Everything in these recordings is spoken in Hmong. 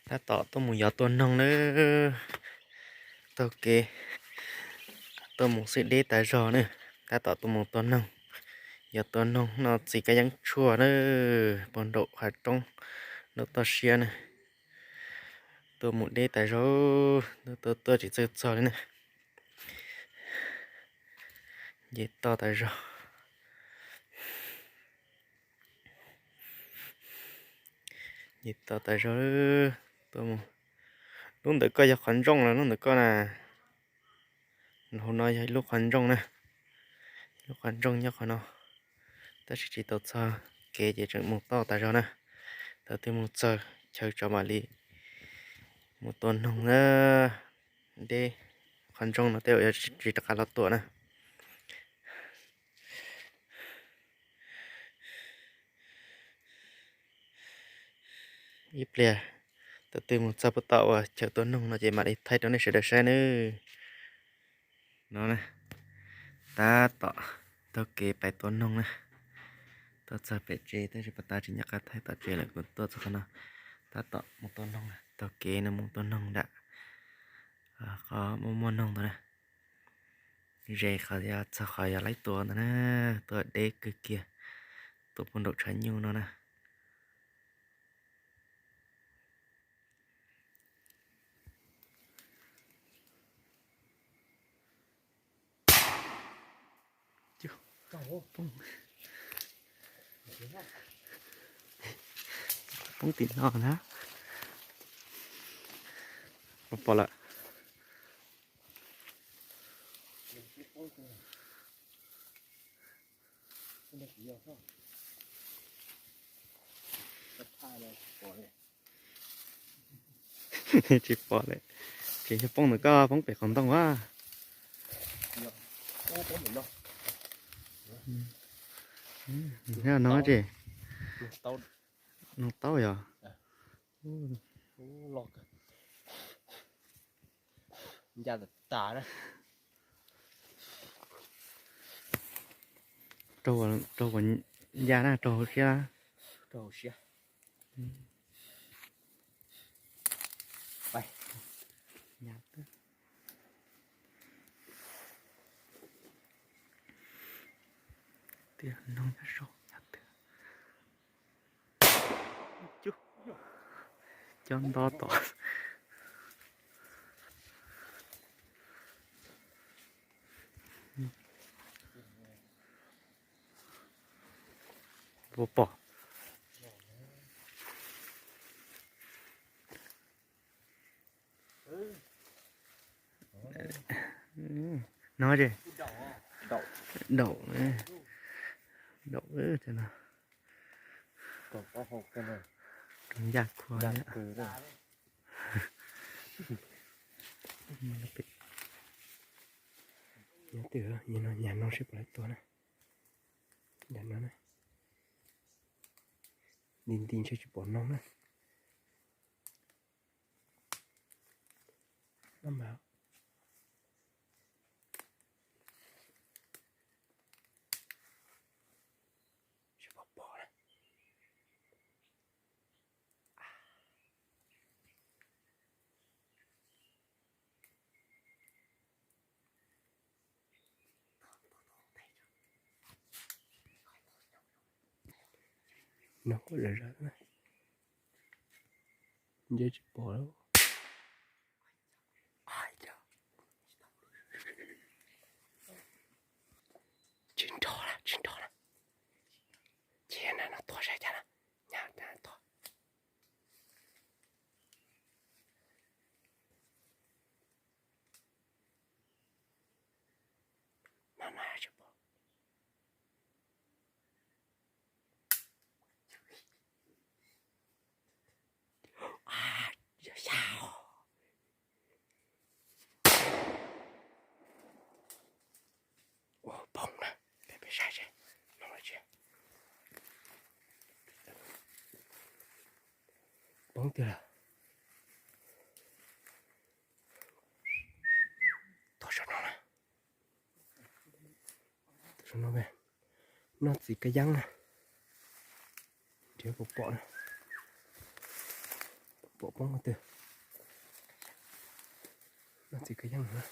Tab tom tuaj mus yos tua noog na. Taug kev tuaj mus xwb deb tas zog na. Tab tom tuaj mus tua noog. Yos tua noog noj txiv kab yeeb tshuaj na, puag nraum qhov roob, nraum toj siab na. Tuaj mus deb tas zog, tuaj tuaj tsis txawj txog li na. Nce toj tas zog. Nce toj tas zog. Tuaj mus. Lub ntawm koj yog qhov ntsooj los lub ntawm koj na? Hauv no yog ib lub qhov ntsooj na. Ib lub qhov ntsooj nyob qhov no, tab sis tsis tau txog kev ces tseem mus toj tas zog na. Thaum twg mus txog chaw tsov mam li mus tua noog na. Deb, qhov ntsooj no tej zaum yuav tsis rov qab los tua na. Ib pliag thaum twg mus txog puag tom uas chaw tua noog no ces mam li thaij rau nej sawv daws saib nawb. No na, tab tom taug kev pais tua noog na. Tuaj txog pem tsev tab sis pas tas tsis nco qab thaij tom tsev lawm, kuv tuaj txog qhov no. Tab tom mus tua noog, taug kev no mus tua noog nram qhov muaj muaj noog ntawd na. Ze qhov yog txog qhov yog laib tua ntawd na. Tuaj deb kawg kiag, tuaj puag nraum tshav nyuj no na. Poob tim no na. Pom lawm. Tsis pom lawm. Tseem yog poob ntawm koj, poob pem qhov ntoo a. No tsis, no taub yog. Raug, raug ncaj na, raug hauv siab. Tias noog nyob saum nyob twg. Cov nto tom. Puas pom? No tsis, daum, daum, cov no. Ncaj khuav. Nyob twg, nyob no, nyob no seb puas laib tua na. Nyob no na. Nti nti ntshe tsis pom noog na. No mas. Tsis pom pom na. No kuj zom zaws na. Nce tsis pom lawm. Tsis nrog lawm, tsis nrog lawm. Ces na no tuag saib cas na. Nyab tuag. No no tsis pom. Yog xya os. Ua poob na, peb peb saib seb no tsis poob tiag lawm. Tuaj saum no na. Tuaj saum no, noj txiv kab yeeb na. Nrhiav puas pom na. Pom poob qhov twg? No txiv kab yeeb no.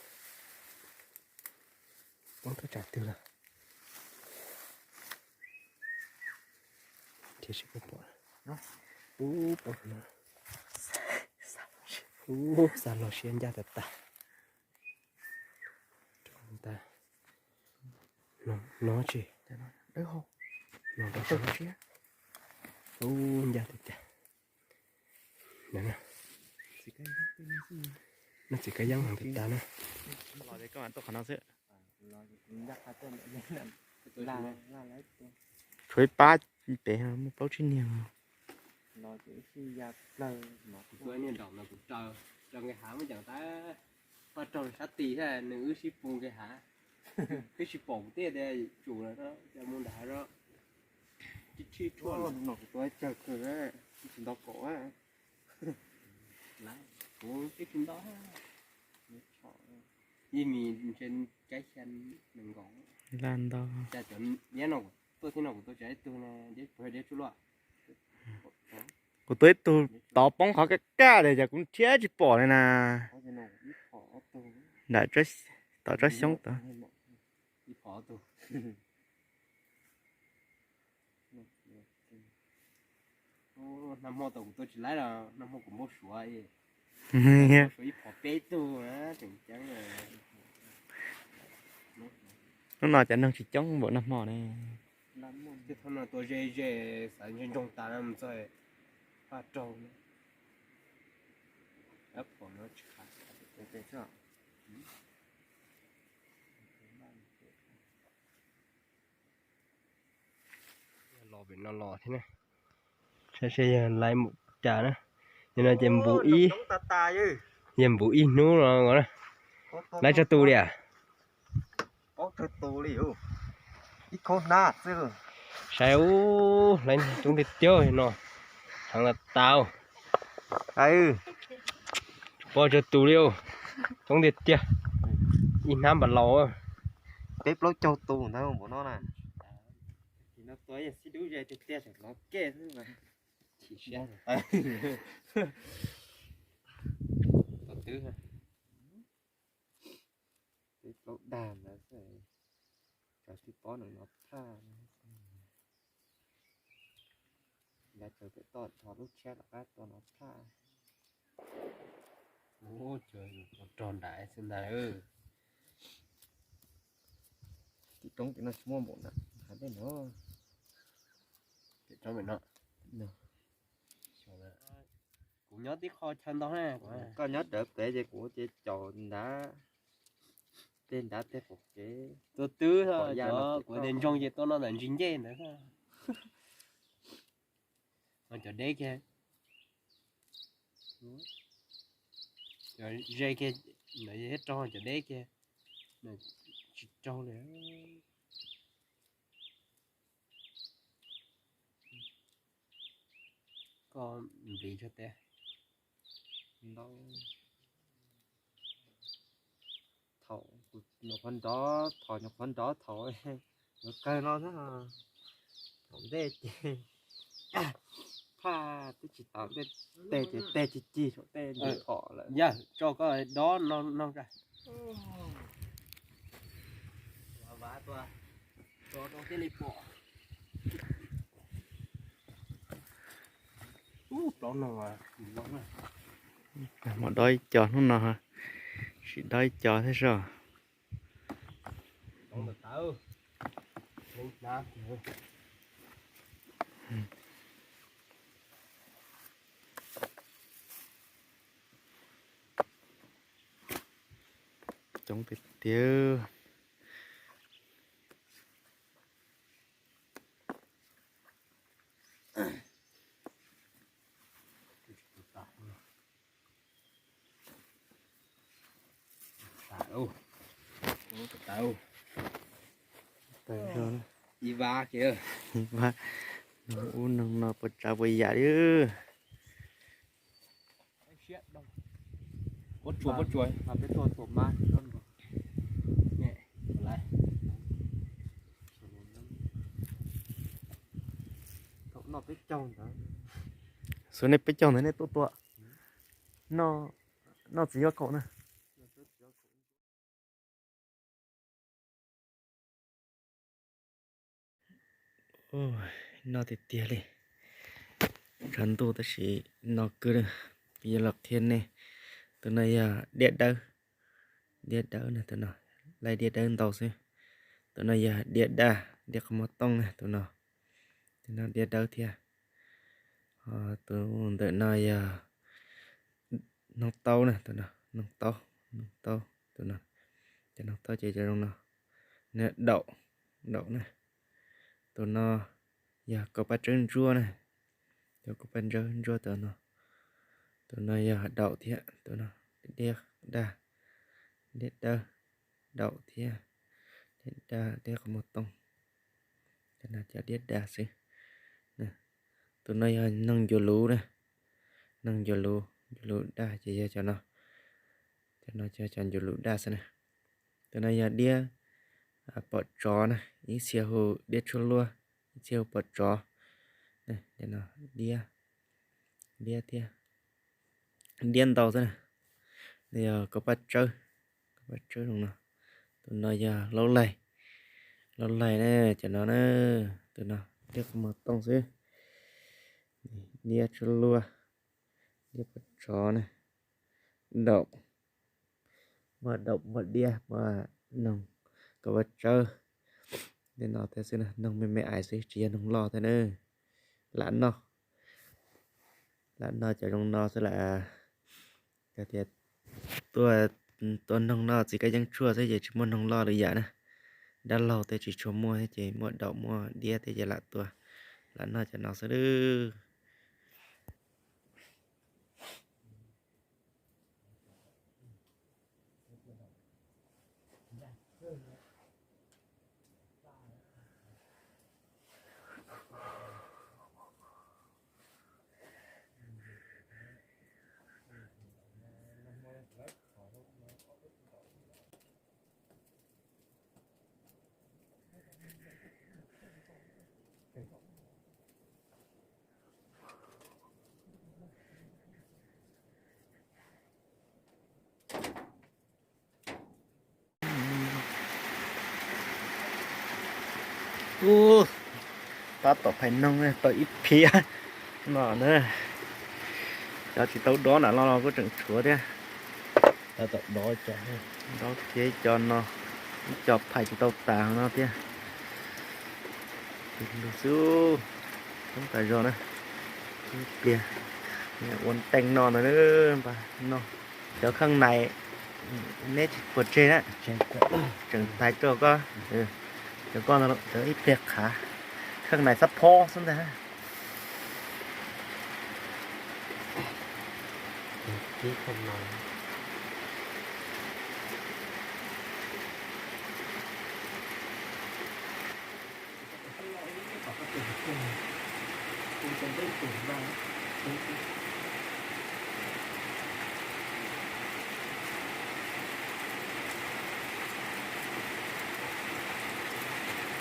Poob tuaj tsam twg lawm? Tiam sis pom, ub, poob no. Ub, xa los siab ncaj tas tas. No tsis, no, ub, ncaj tiag tiag. No txiv kab yeeb heev tas tas na. Tshuav ib pab pem muaj plaub tsib niag. Kuv tua niag nraum no kuv raws, raws nqis hav muab ceem tas, paj raug sab tid thiab nws wb sib pus nqis hav, twb tsis pom kuv thiaj tias tsum lawm no, cas mus nram hav no. Tib tshib tshuaj no kuv tua tsawg kawg, tsis nto kaum. Kuv twb tsis nto, ib mis ntshe kaib xya nees nkaum. Laj nto. Cas cov liab no tuaj thiab no kuv tua tsawg ib tug na, puas yog liab tsuj luaj? Kuv tua ib tug tod poob qhov kaj kaj tias cas kuv nrhiav tsis pom li na. Nram tom tsob xyoob tod. Nag hmo tau kuv tua tsis laib los nag hmo kuv npau suav, npau suav ib phom peb tug tseem ceeb. Hnub no cov neeg tsis coob npaum nag hmo ne. Tej thaum no tua ze ze xav ntsoog ntsoog tas mus txog paj raug. Los pem no los thiab na. Saib seb yog laiv mus cas na. Yog no ces npu ib, yog npu ib hnub no na. Laiv tsawg tus li as? Saib ub, laiv coob tiag tiag no. Heev tas tas. Tsis pom tsawg tus li, coob tiag tiag. Ib hnab npam laus. Peb plaub caug tus ntawd npaum no na. Tus no tua yog xib dub ze tiag tiag, hnov kej xwb mas. Chim siab. Tus twb, peb plaub dag ntawd xwb, cov twb pob no no thaj. Yav tsaws pem toj thov lub tshiab rov qab tua no thaj. Ub, rog nram xwb ntag. Tim roob tim no tsis muaj npaum ntawd, hais tej no. Tim roob pem no. Kuv nyob tib qho chaw ntau na. Koj nyob rawv pem ces kuv ces caum nrad, tej nrad tej qaum kev. Tua twb, kuv tias ntsoog ces tua no ntawm ntsis ncej ntawd. Cov deb kiag, cov ze kiag, ntawd thiab raug cov deb kiag, tsis raug li. Koj npliv tso tias ntau. Thaum nyuam qhuav nrov, thaum nyuam qhuav nrov thaum yuav kawg no xwb, thaum ntej ces thaj twb tsis tau, tej ces tej cig cig saum tej ntws phom lawm. Yog tso koj dob no no. Ua vas tua, tua rau thiaj li pom. Ub, plaub no, hmo dob ib co hnub no, sim dob ib co thiab soj. Coob tiag tiag. Ib vab kiag, ib vab, ub, neeg no puas tsav puas yam li. Pob tsuas, pob tsuas. Xub nej peb caug ntawd nej tuaj tua. Noj txiv yuav kaum na. Noj tiag tiag li. Tshav ntuj tab sis noj kawg. Kuv yuav los qhia nej. Tus no yog diab dawb. Diab dawb na, tus no laij diab dawb ntau xwb. Tus no yog diab daj, diab qhov muag tooj na, tus no. Tus no diab dawb thiab. Tus ntawm no yog noog taub na, tus no noog taub, noog taub, tus no. Cov noog taub ces cov zoo no, daum, daum na. Tus no yog kaus paj tsawb ntsuab na, cov kaus paj tsawb ntsuab tus no. Tus no yog daum thiab, tus no diab daj, diab dawb, daum thiab, diab daj, diab qhov muag tooj. Cov no cov diab daj xwb. Tus no yog noog ncuav luv na, noog ncuav luv, ncuav luv daj ces yog cov no. Cov no cov ncuav luv daj xwb na. Tus no yog diab pom tsov na, ib txhia hu diab tshuaj luaj, ib txhia hu pom tsov. Diab, diab thiab, diab ntau xwb na. Yog kaus paj tsawb, kaus paj tsawb zoo no. Tus no yog laub laig, laub laig na, cov no na. Tus no diab qhov muag tooj xwb. Diab tshuaj luaj, diab pom tsov na, daum, muaj daum muaj diab muaj noog, kaus paj tsawb. Tej no thiab xwb, noog me me ais xwb tsis yog noog loj thiab na. Lam noj, lam noj cov zoo no xwb lam. Yog tias tua noog no txiv kab yeeb tshuaj xwb ces tsis muaj noog loj lwm yam na. Dab laug tej tsis tshua muaj thiab ces muaj daum muaj diab thiab ces lam tua, lam noj cov no xwb. Ub, tab tom phais noog tau ib phiab no na. Cov tsis tau dob nram los los kuj tseem tshuav thiab. Tab tom dob cov, dob kiag cov no, ib co phais tsis tau tas no thiab. Xub, coob tas zog na. Ib pliag ua teej no ntag npawg no. Cov kheej nais neb tsis puas tseg na, tseem tais rau koj, cov koj ib pliag qhav. Kheej nais xab phob xwb ntag.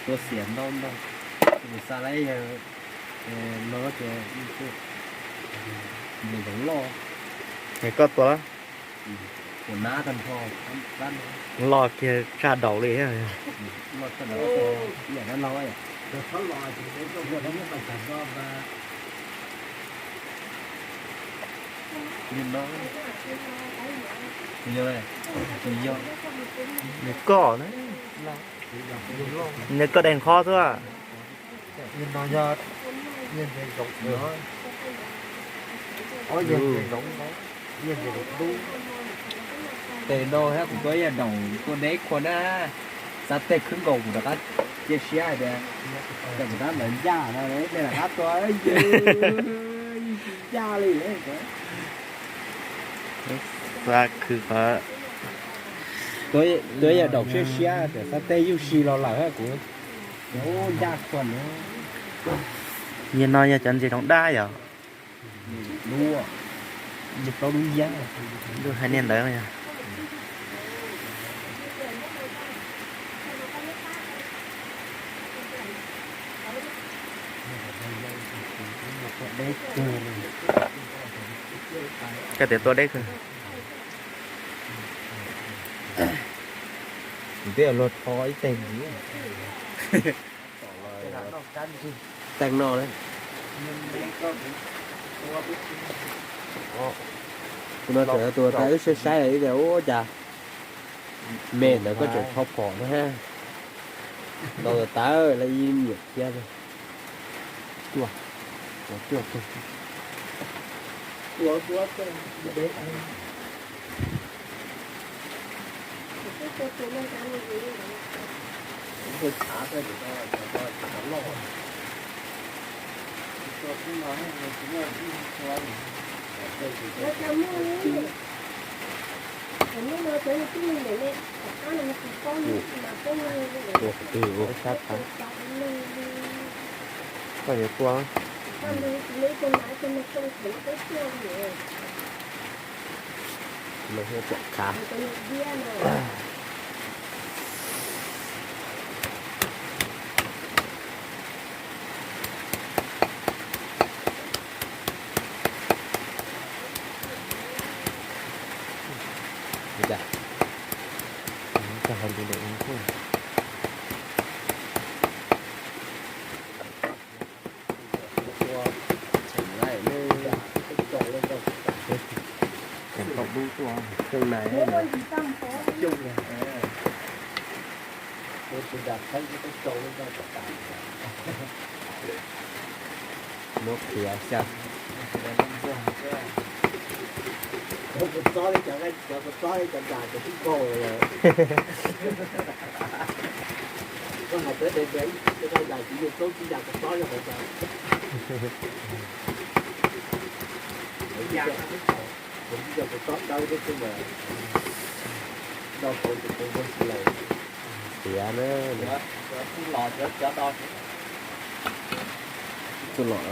Tua xiam ntau ntau, kuv xav lawm yog no ces nws zoov loj. Es koj tua los? Kuv nab tag nrho, loj kiag tshaj daus li. Loj tshaj daus, yam dab laug. Nws koj na, nws koj daig nqhob xwb. Tes ntau thiab kuv tuaj ib yam daum kua deb kua na, xav tej khwb nkaus kuv rov qab cia siab hais tias kuv rab ntawd ncaj no, tej rov qab tua ncaj li. Xav khwv qhov, tuaj ib yam daum siab siab, xav tej yuj si los lawm kuv ncaj khuag na. Yog no yog cov ntses roos dab yom? Lub, plaub lub yab, lub hais niaj ntawd yog. Tias tua deb kawg. Twb luag tho ib teg ntxiv. Teej no na. Tus no tseem tus tau wb saib saib ib tias ua cas me ntawd koj tseem tho phom no ha. Tau tawv la ib niam thiab. Cuaj, cuaj teg. Ua qhov twg ua sab tag. Koj yuav tua. Lawv thiaj txawm khav. Ua cas tag hais lus lawm. Tseem tau dub tuaj. Xyoo nais. Muab qhiav xyaw. Tiav na. Txuj lom.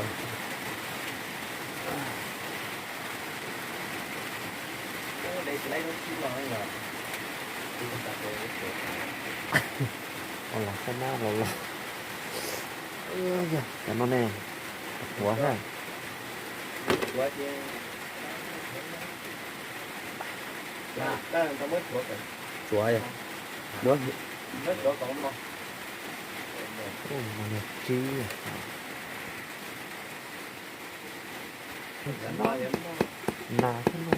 Los sab nab los los. Cov no ne, quav na. Tsuav, muab, tsib. Nas thiab no.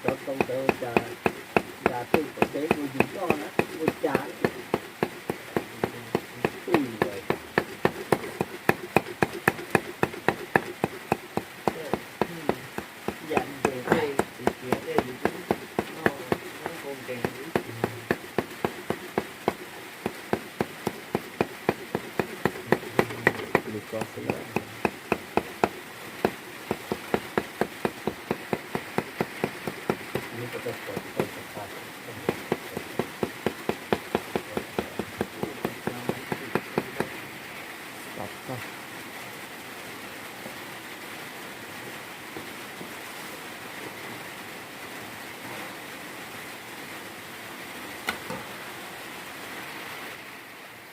Cov tau ntawd ua cas ntas tej tom teb ua yus loj na, ua cas yam ntes tej tiv tiav tej yus twb noj ntau nkeeg li. Li ko xwb na.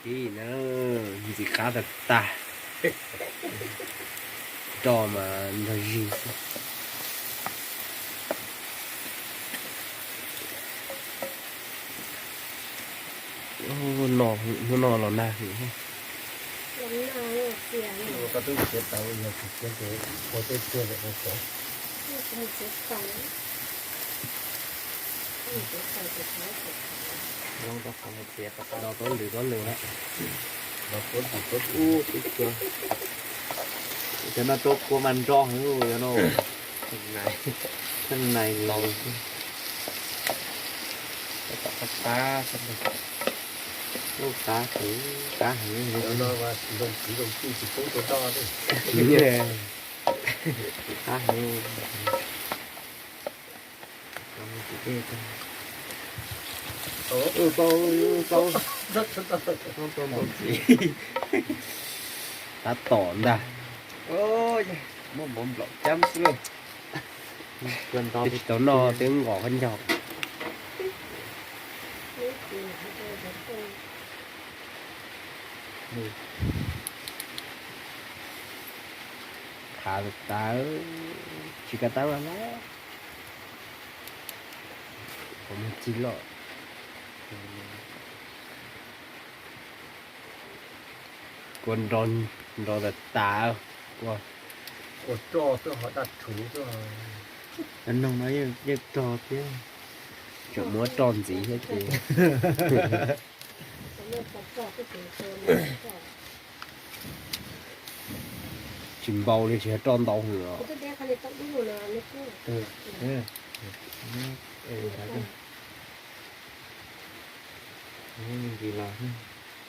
Ib na, ntxim qab tag tag. Roj mas nrog zig xwb. Hnub no los nag heev. Koj twb txiav taws yog tsis txiav ces ua tej tuag lawm no xyov. Los tau ntws tau ntws lawm. Los tau ntws tau ub tib tug. Cov no rau kua mas nro heev yog no. Theej nais laus xwb. Qab qab, qab heev, qab heev. Cov no mas zoo txiv zoo txij tsis poob rau roj li. Qab heev. Tab tom ntag. Muab npov nplaum cab xwb lauj. Twb tsis tau noj twb nqos khaub ncaug. Tawv, tsis kav tawv los na. Mus txig loj. Kua nrog tas tas. Ua roj xwb ho daj rhuv xwb. Noog no yeej rog thiab. Tseem muab roj ntxiv thiab ces. Tsis npau li, tsis yog roj ntau heev os.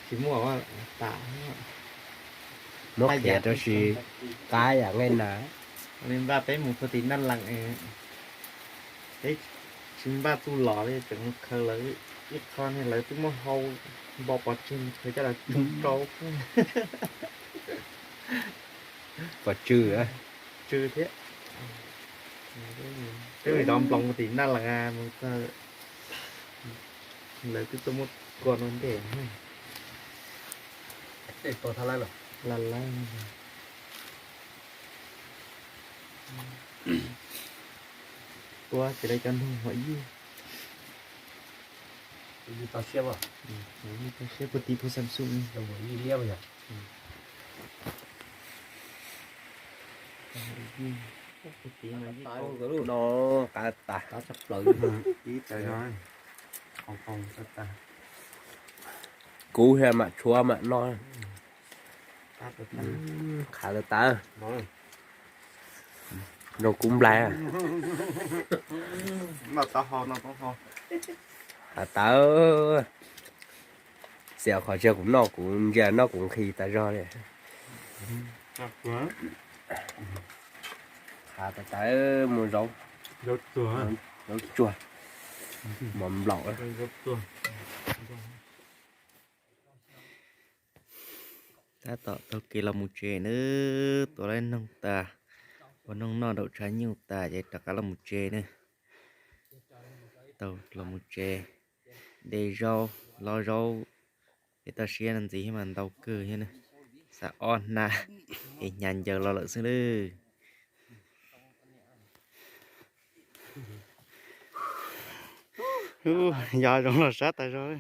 Tsis muaj tas. Muab qhiav rau tsis qab yam nqaij na. Li npaj peb mus puag tim Naj Lees, peb tsis npaj txuj lom li, tseem mus khaws lawv ib qho ne, lawv twb muab hau npo pov tseg, khaws coj los rau. Pov tsw, tsw thiab. Peb mus zov nploos puag tim Naj Lees mus txog, lawv twb tuaj muab kua no ntej. Laj laj. Tua ces lawv cov noog huam yij. Yij tau siab puag tim phu Xam Xum. No qab tas. Kub thiab mam tshuab mam noj. Qhav tawv tawv. Zoo kub nplaig. Qhav tawv. Xiam qhov tsis yog kuv noj, kuv ntsia noj kuv nqhis tas zog li. Qhav tawv tawv mus zaub, zaub tsuag, mov nplaum. Tab tom taug kev los mus tsev nawb, tua laib noog tas, ua noog noj nraum tshav nyuj tas ces rov qab los mus tsev nawb. Tau los mus tsev, de zaub, lo zaub, es toj siab no ntxiv thiab mas ntau kawg thiab na. Xav ob hnab es hnyav ncaws los lawm xwb nawb. Yog zoo los sab tas zog.